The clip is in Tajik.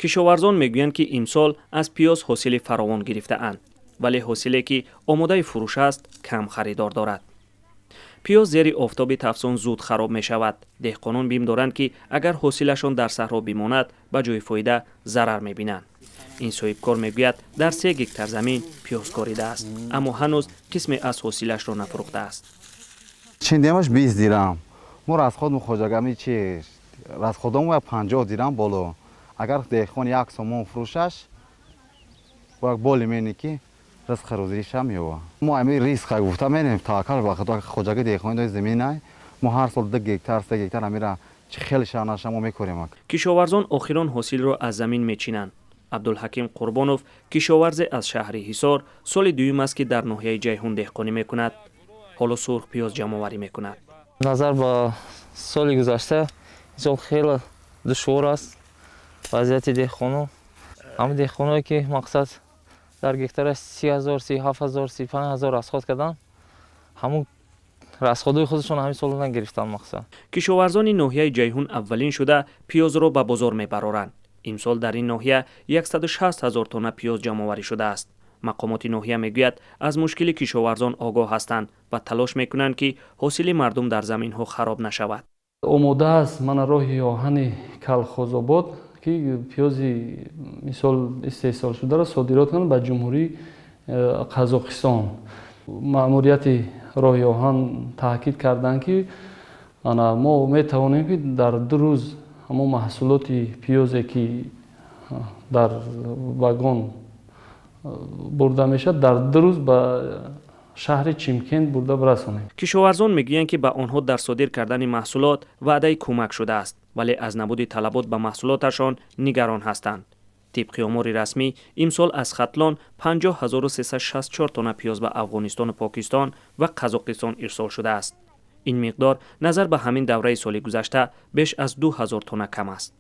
Кишоварзон мегӯянд, ки имсол аз пиёз ҳосили фаровон гирифтаанд, вале ҳосиле, ки омодаи фурӯш аст, кам харидор дорад. Пиёз зери офтоби тафсон зуд хароб мешавад. Деҳқонон бим доранд, ки агар ҳосилашон дар саҳро бимонад, ба ҷои фоида зарар мебинанд. Ин соҳибкор мегӯяд, дар 3 гектар замин пиёз коридааст, аммо ҳанӯз қисме аз ҳосилашро нафурӯхтааст. Чиндемаш 20 дирам. Мо расход мухоҷагами чи расходомо 50 дирам боло. Агар деҳқон 1 сомон фурӯшаш, боли мени ки ризқи рӯзиша меёва. Мо ами ризқа гуфта менем, таваккал ба худо. Хоҷаги деҳқони дои заминай. Мо ҳар сол 2 гектар, 3 гектар амира чи хеле шанаша мо мекорем. Кишоварзон охирон ҳосилро аз замин мечинанд. Абдулҳаким Қурбонов, кишоварзе аз шаҳри Ҳисор, соли дуюм аст, ки дар ноҳияи Ҷайҳун деҳқонӣ мекунад. Ҳоло сурхпиёз ҷамъоварӣ мекунад. Назар ба соли гузашта, имсол хеле душвор аст вазъияти деҳқоно. Ҳамин деҳқоное, ки мақсад дар гектараш 30 000, 37 000, 35 000 расход карданд, ҳамун расходҳои худашон ҳамин сол нагирифтанд, мақсад. Кишоварзони ноҳияи Ҷайҳун аввалин шуда пиёзро ба бозор мебароранд. Имсол дар ин ноҳия 160 ҳазор тонна пиёз ҷамъоварӣ шудааст. Мақомоти ноҳия мегӯяд, аз мушкили кишоварзон огоҳ ҳастанд ва талош мекунанд, ки ҳосили мардум дар заминҳо хароб нашавад. Омода аст мана роҳи оҳани Калхозобод, ки пиёзи мисол истеҳсолшударо содирот кунанд ба Ҷумҳурии Қазоқистон. Маъмурияти роҳи оҳан таъкид карданд, ки ана мо метавонем, ки дар 2 рӯз ҳамон маҳсулоти пиёзе, ки дар вагон бурда мешавад, дар 2 рӯз ба шаҳри Чимкент бурда бирасонем. Кишоварзон мегӯянд, ки ба онҳо дар содир кардани маҳсулот ваъдаи кӯмак шудааст, вале аз набуди талабот ба маҳсулоташон нигарон ҳастанд. Тибқи омори расмӣ, имсол аз Хатлон 50 364 тонна пиёз ба Афғонистону Покистон ва Қазоқистон ирсол шудааст. Ин миқдор назар ба ҳамин давраи соли гузашта беш аз 2000 тонна кам аст.